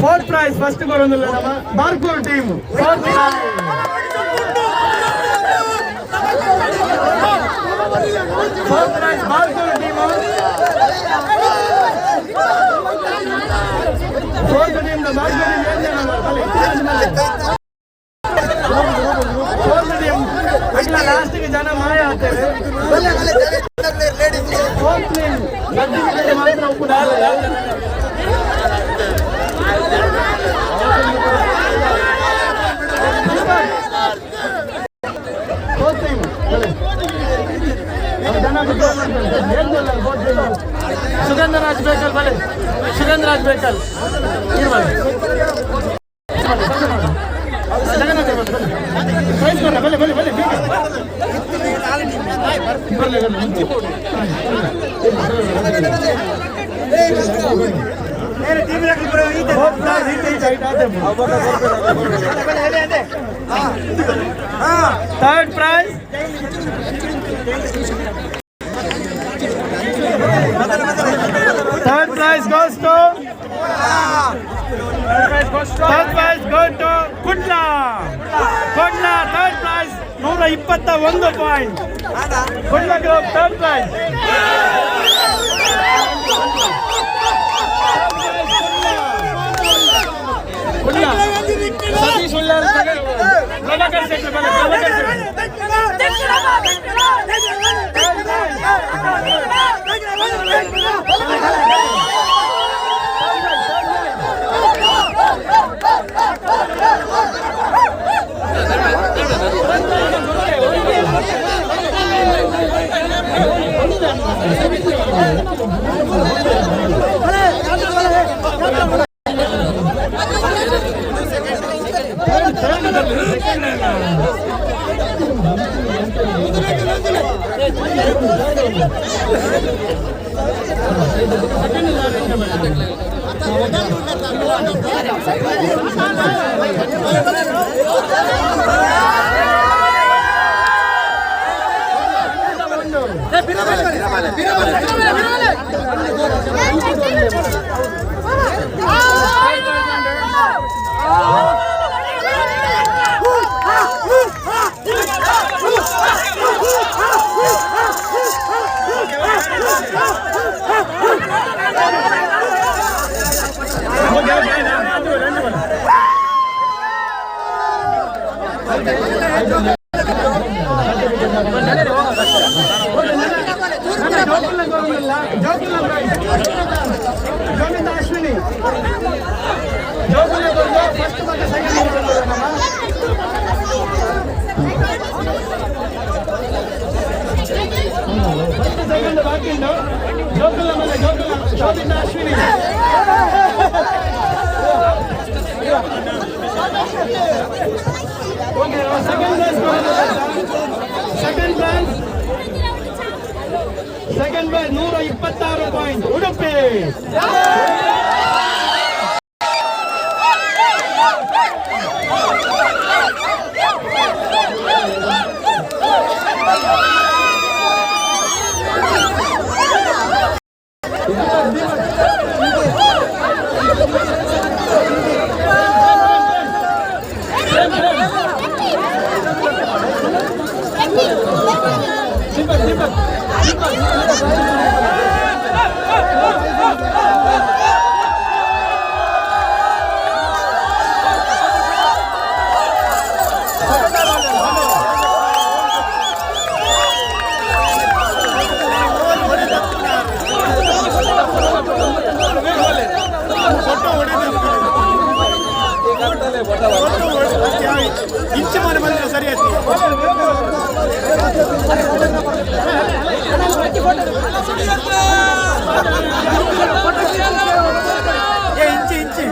Fourth price first ಬರೋದಿಲ್ಲ ನಮ್ಮ Barkur team. Fourth prize, fourth prize Barkur team. Fourth team Barkur team. Fourth team ಲಾಸ್ಟಿಗೆ ಜನ ಮಾಯ ಆಗ್ತದೆ. ಫೋರ್ತ್ ಟೀಮ್ ಮಾತ್ರ ಉಪ್ಪು. ಫೋರ್ತ್ ಟೀಮ್ ಜನ. ಸುಗಂಧರಾಜ್ ಬೇಕಲ್ ಬಲೆ, ಸುಗಂಧರಾಜ್ ಬೇಕಲ್ ಇರ್ಬಲ್ಲ. ಜಗನ್ನಾಥ ಬಲೆ, ಪ್ರೈಸ್ ಕೊಡ್ರ. ಬಲೆ ಬಲೆ ಬಲೆ, ಬೇಗ ಬರಲಿ ಬರಲಿ. Third prize, third prize goes to, third prize go to Kudla. Kudla third prize, 121 point. Kudla group third prize. Kudla Satish Ullal, Prabhakar Shetty ಬನ್ನಿ, Prabhakar Shetty. Okay okay. Ashwini first ಮತ್ತೆ ಸೆಕೆಂಡ್. ಫಸ್ಟ್ ಸೆಕೆಂಡ್ ಬಾಕಿ ಉಂಟು. ಜೋಕುಲ್ಲ ಮೇಲೆ ಜೋಕುಲ್ಲ. Shobhita Ashwini. Okay, second prize, second prize, second prize 126 point, Udupi. Deepak, Deepak, Deepak. ಇಂಚು ಮನೆ ಬಂದ್ರೆ ಸರಿ ಆಯ್ತು. ಏ ಇಂಚು ಇಂಚು.